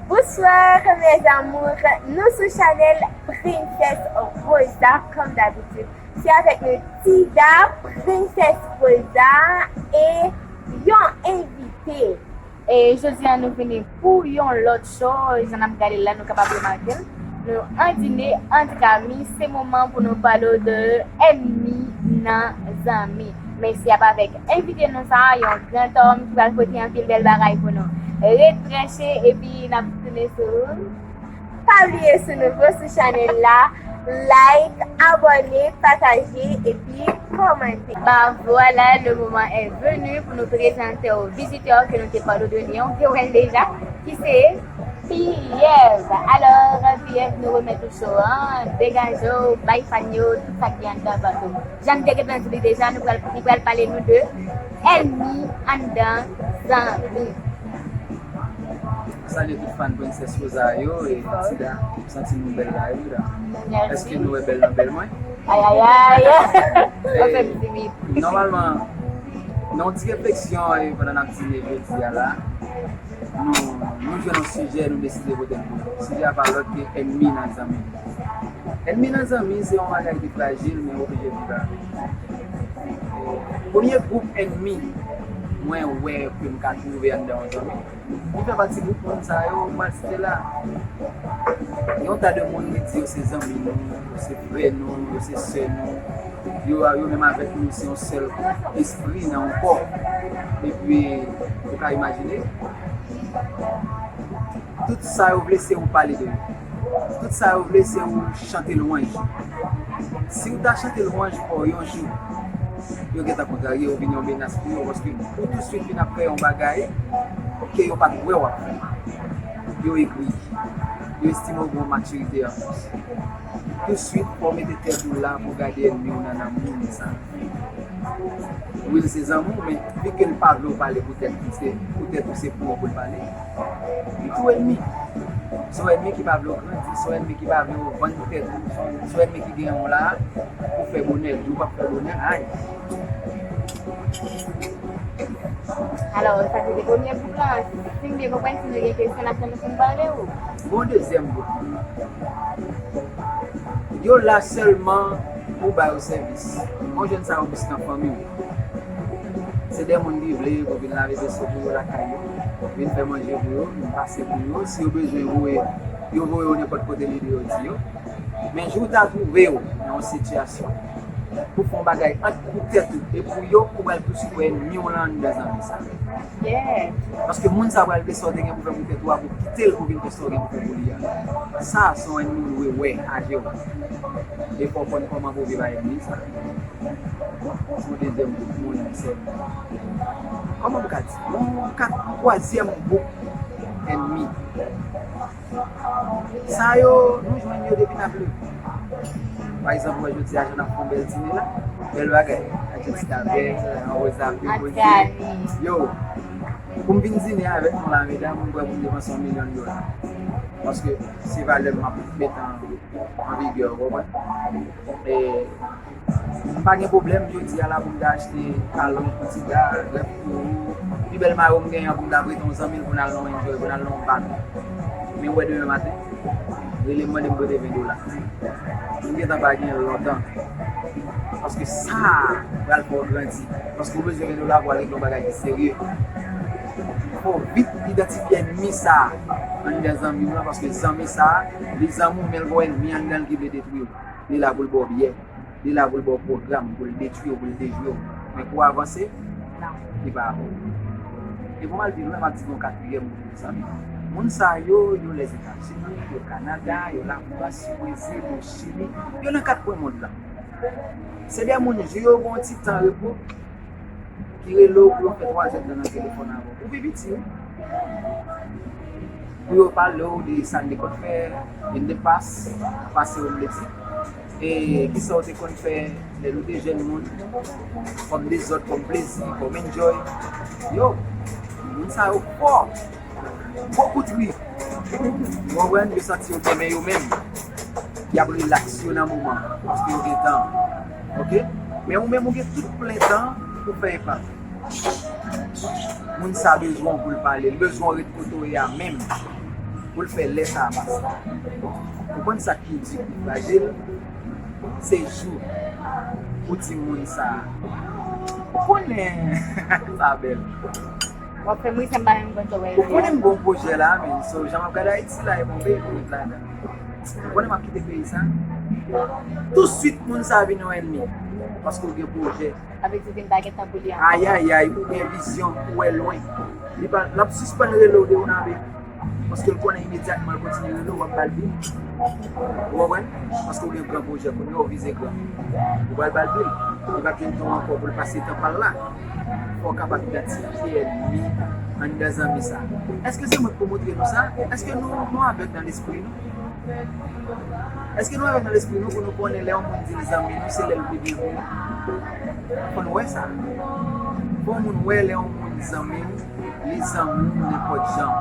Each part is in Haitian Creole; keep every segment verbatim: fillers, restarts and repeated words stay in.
Bonsoir mes amours, nou sou chanèl Princess Rosa comme d'habitude. Se avèk nou Tida, Princess Rosa e yon envite. E jodi a nou vini pou yon lòt show, jan n ap gade l la nou kapab remake l. Nou an dine, an dikami, se moman pou nou pale w de ènmi nan zanmi. Men se ap avèk envite nou sa a, yon gran òm ki pral pote anpil bèl bagay pou nou. Ret branche epi n ap tounen sou ou. Pa bliye si w nouvo sou chanèl la, like, abòne, pataje epi kòmante. Ba voilà, le moment est venu pou nou prezante w vizitè ke nou te pale w de li an, ke w wè l deja, ki se P F. Alò, P F, nou remèt ou show an, degaje w, bay fan yo tout sa ki anndan vant ou. Jan n te gentan di li deja, nou pral, li pral pale nou de ènmi anndan zanmi. Salye tout fan Princess Rosa yo e Tida, m santi nou bèl la wi la. Èske nou wè bèl nan bèl mwen? Ay, ay, ay. Ou fè m timid. Nòmalman, nan yon ti refleksyon e pandan n ap dine jodi a la, nou, nou jwenn yon sijè, nou deside pote l pou nou. Sijè a pa lòt ke ènmi nan zanmi. Ènmi nan zanmi se yon bagay ki frajil, men w oblije viv avè l. Premye gwoup ènmi mwen wè ke m ka twouve anndan yon zanmi, li fè pati gwoup moun sa yo, m pral site la. Gen yon ta de moun ki di yo se zanmi nou, yo se frè nou, yo se sè nou. Yo, yo menm avèk nou se yon sèl espri nan yon kò. Epi, ou ka imajine, tout sa yo vle se ou pale de yo. Tout sa yo vle se ou chante lwanj. Si ou ta chante lwanj pa w yon jou, yo gentan kontrarye, ou vin yon menas pou yo, paske ou touswit vin ap fè yon bagay ke yo pa t wè w ap fè. Yo egri. Yo estime w gen yon matirite an plis. Touswit, fò w mete tèt ou la pou w gade ènmi w nan nan moun sa. Wi, l se zanmi w, men vi ke l pa vle w pale poutèt li, se poutèt ou se pou ou pou l pale. Li tou ènmi. Se yon ènmi ki pa vle w grandi, se yon ènmi ki pa vle w vann tèt ou, se yon ènmi ki gen w la pou fè bonè, di w p ap fè bonè, ay. Alò, sa se te premye gwoup lan. Si m byen konprann, si nou gen kesyon, n ap tann nou fin pale ou. Gon dezyèm gwoup. Yo la sèlman pou ba yo sèvis. Gon jèn sa yo plis nan fanmi w. Se de moun ki vle pou vin lave veso pou yo lakay yo, vin fè manje pou yo, vin pase pou yo. Si yo bezwen voye, yo voye yo nenpòt kote lide yo di yo. Men jou w ta twouve w nan yon sitiyasyon pou fè yon bagay ant pou tèt ou e pou yo, ou pral plis wè ènmi w lan anndan zanmi sa. Paske moun sa pral vle sa w te gen pou fè pou tèt ou a pou kite l pou vin fè sa w gen pou fè pou li a. Sa se yon ènmi w dwe wè, aje w. E fò w konn kòman pou w viv ak ènmi sa. Se yon dezyèm gwoup moun, se, kòman m ka di? Yon kat, yon twazyèm gwoup ènmi. Sa yo, nou jwenn yo depi n ap leve. Pa egzanp, wè jodi a, jan n ap fè yon bèl dine la, bèl bagay. Ak yon ti tabèt, yon wozape, yo, pou m vin dine avèk nou la, medam, m kwè pou m depanse yon milyon dola. Paske se valè m ap met an, an vigè, ou konprann? E, M pa gen pwoblèm jodi a la pou m ta achte kalòt pou Tida, grèf pou ou. Pi bèl mayo m genyen an pou m ta prete yon zanmi l pou n al nan yon enjoy, pou n al nan yon bal. Men ou wè demen maten, rele m mande m prete ven dola. M gentan pa genyen l lontan. Paske sa pral fè w grandi. Paske ou bezwen ven dola pou al regle yon bagay ki serye. Fò w vit idantifye ènmi sa a anndan zanmi w lan, paske zanmi sa a, li zanmi w, men l gen yon ènmi anndan l ki vle detwi w. Li la pou l ba w byè. Li la pou l ba w pwogram, pou l detwi w, pou l dejwe w. Men pou w avanse, li pa avè w. E pou m al pi lwen, m ap di nou yon katriyèm gwoup, mezanmi. Moun sa yo, yo Lèzetazini, yo Kanada, yo Lafrans, yo Brezil, yo Chili, yo nan kat kwen mond lan. Se de moun, jou yo gen yon ti tan repo, ki rele w pou yo fè twa zè tan nan telefòn avè w. Ou pi piti, wi. Pou yo pale w de sa n te konn fè, in the past, pase w vle di. E kisa w te konn fè lè nou te jèn moun, kòm dezòd, kòm plezi, kòm enjoy. Yo, moun sa yo fò. Gwo kout ri. Ou konprann? Yo santi yo byen, men yo menm, y ap rilaks yo nan moman an, paske yo gen tan. Oke? Men ou menm, ou gen tout plen tan pou fè epa. Moun sa bezwen w pou l pale, l bezwen w ret kote w ye a menm pou l fè lè sa a pase. Ou konn sa k pi di pou fraje l? Se jou pou timoun sa a. Ou konnen sa bèl. W ap fè m ri san m pa menm konn sa w pral di a. Ou konnen m gon pwojè la, men, so, jan m ap gade Ayiti la, e bon, peyi pou ret ladan. Ou konnen m ap kite peyi sa. Touswit, moun sa a vin yon ènmi. Paske w gen pwojè. Avèk di vin pa gen tan pou li ankò. Ayayay, ou gen vizyon, ou wè lwen. Li pa, l ap sispann rele w de w nan be. Paske l konnen imedyatman l kontinye rele w, w ap ba l bil. Ou konprann? Paske w gen gran pwojè kounye a, w vize gran. Ou pral ba l bil. Li p ap jwenn tan ankò pou l pase tan pa l la. Fò w kapab idantifye ènmi anndan zanmi sa. Èske se mwen k pou montre nou sa? Èske nou, nou avèg nan lespri nou? Èske nou avèg nan lespri nou pou nou konnen lè yon moun di l zanmi nou, se lè l vle byen pou nou? Fò nou wè sa. Fò yon moun wè lè yon moun zanmi w, li zanmi w nenpòt jan,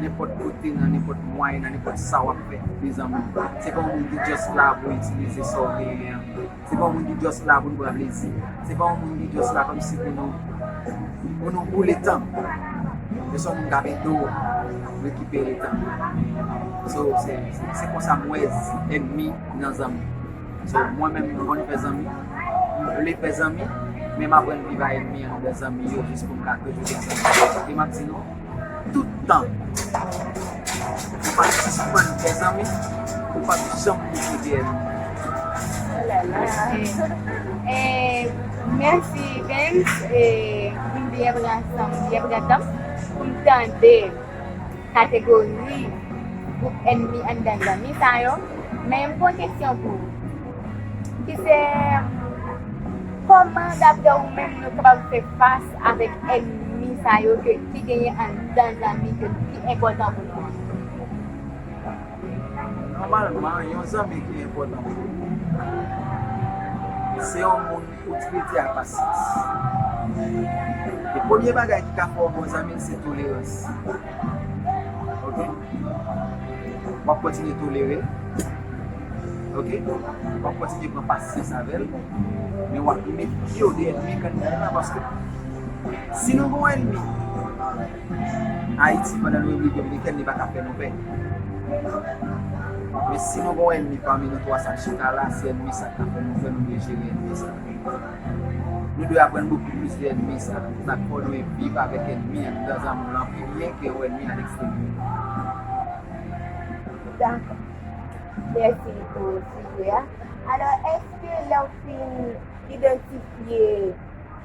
nenpòt kote, nan nenpòt mwayen, nan nenpòt sa w ap fè, li zanmi w. Se pa yon moun ki just la pou itilize sa w genyen an. Se pa yon moun ki just la pou nou pran plezi. Se pa yon moun ki just la kòmsi pou nou, pou nou boule tan. Men se yon moun k ap ede w rekipere tan. So, se, se, se konsa m wè ènmi nan zanmi. So, mwen menm, m konn fè zanmi. M vle fè zanmi, men m aprann viv a ènmi anndan zanmi yo jis pou m ka toujou gen zanmi. E m ap di nou, tout tan ou pa sispann fè zanmi, ou p ap janm bouke de ènmi. E, e, mèsi, Vince. E, m byen pran san m, byen pran tan m pou m tande kategori gwoup ènmi anndan zanmi sa yo. Men m gen yon kesyon pou ou. Ki se, kòman, daprè ou menm, nou kapab fè fas avèk ènmi sa yo ke, ki genyen anndan zanmi ke, ki enpòtan pou nou an? Nòmalman, yon zanmi ki enpòtan pou ou, se yon moun ou trete ak pasyans. E premye bagay ki ka fè w bon zanmi, se tolerans. Oke? W ap kontinye tolere l. Oke? W ap kontinye pran pasyans avè l. Men w ap met pye w de ènmi k anndan l lan, paske si nou gon ènmi Ayiti pandan nou Repiblik Dominikèn, li pa ka fè nou pè. Men si nou gon ènmi pami nou twa sa k chita la, se ènmi sa k ka fè nou pè, nou dwe jere ènmi sa. Nou dwe aprann bokou plis de ènmi sa. Sa k fè w dwe viv avèk ènmi anndan zanmi w lan pi byen ke yon ènmi alèksteryè. Dakò. Mèsi pou sijè a. Alò, èske lè w fin idantifye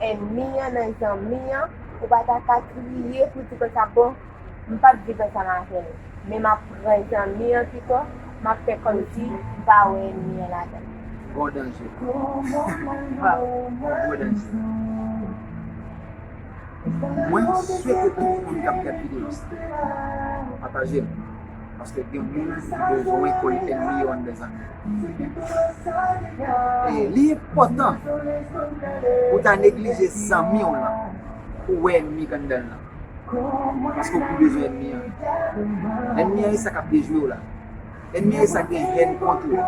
ènmi an nan zanmi an, ou pa ta ka triye pou di konsa, bon, m p ap viv ansanm avè l, men m ap pran zanmi an pito, m ap fè kòmsi m pa wè ènmi an ladan l? Gon danje. Gon gwo danje. Mwen swete tout moun k ap gad videyo sa, pataje l. Paske gen moun ki bezwen konnen ènmi yo anndan zanmi yo. E li enpòtan pou w ta neglije zanmi w lan pou w wè ènmi k anndan l lan. Paske w pi bezwen ènmi an. Ènmi an, e sa k ap dejwe w la. Ènmi an, e sa k gen hèn kont ou.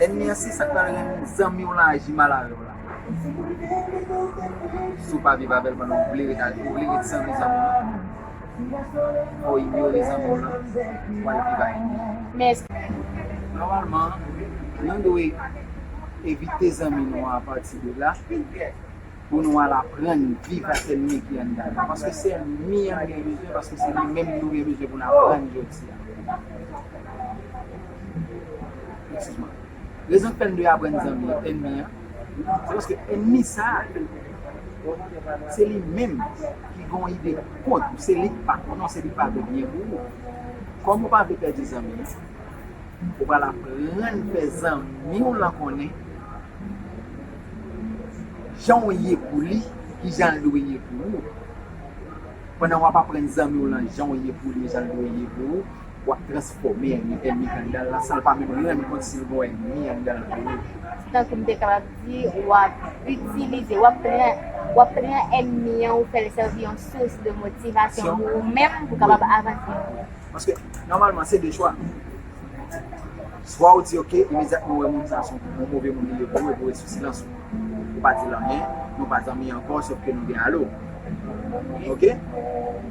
Ènmi an, se sa k pral rann zanmi w lan aji mal avè w la. Si w pa viv avè l pandan w vle ret, ou vle ret zanmi zanmi w lan, fò w inyore zanmi w lan, w al viv a ènmi an. Men èske... Nòmalman, nou dwe evite zanmi nou an apati de la, pou nou al aprann viv ak ènmi ki anndan nou. Paske se ènmi an nou gen bezwen, paske se li menm nou gen bezwen pou n aprann jodi a. Eskize mwen. Rezon k fè n dwe aprann zanmi, ènmi an, se paske ènmi sa a, se li menm ki gen yon ide kont ou, se li k pa konnen w, se li k pa vle byen pou ou. Kòm ou pa vle pèdi zanmi, ou pral aprann fè zanmi w lan konnen jan w ye pou li, kijan l dwe ye pou ou. Pandan w ap aprann zanmi w lan jan w ye pou li, jan l dwe ye pou ou, w ap transfòme ènmi, ènmi k anndan l lan, san l pa menm rann kont si l gon ènmi anndan l pou ou. Tankou m te kapab di, w ap itilize, w ap pran, w ap pran ènmi an, ou fè l sèvi yon sous de motivasyon pou ou menm, pou w kapab avanse. Paske, nòmalman, se de chwa. Swa ou di, oke, imedyatman ou wè moun sa a se yon move moun li ye pou ou, epi ou ret sou silans ou. Ou pa di l anyen, nou pa zanmi ankò, sòf ke nou gen alo. Ok?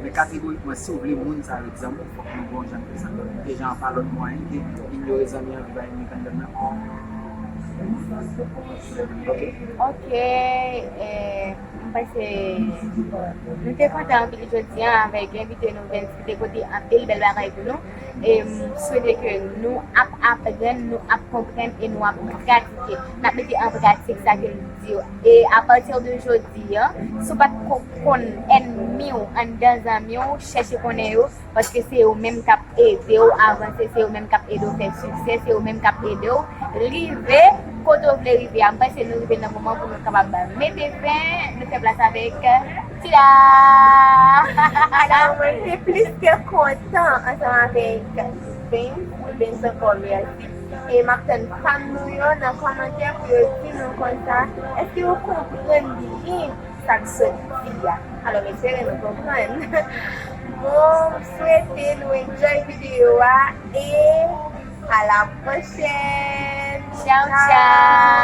Men kategorikman, si w vle moun sa ret zanmi w, fòk nou gen yon jan de fè sa. E jan pa lòt mwayen ke inyore zanmi an viv a ennmi kanndam nan. Ok? Ok, eh, m panse nou te kontan anpil jodi a avèk envite nou Vens ki te pote anpil bèl bagay pou nou. E m swete ke nou ap aprann, nou ap konprann e nou ap pratike. N ap mete an pratik sa ke l di yo. E apati de jodi a, si w pa t ko- konn ènmi w anndan zanmi w, chèche konnen yo, paske se yo menm k ap ede w avanse, se yo menm k ap ede w fè siksè, se yo menm k ap ede w rive kote w vle rive a. M panse nou rive nan moman pou nou kapab mete fen, nou fè plas avèk Tida! Alò, mwen te plis ke kontan ansanm avèk Vens, Vens ankò mèsi. E m ap tann fan nou yo nan kòmantè pou yo di nou konsa, èske yo konprann byen sa k sot di a? Alò, m espere nou konprann. Bon, m swete nou enjoy videyo a e a la pwochèn! Tchaw, tchaw!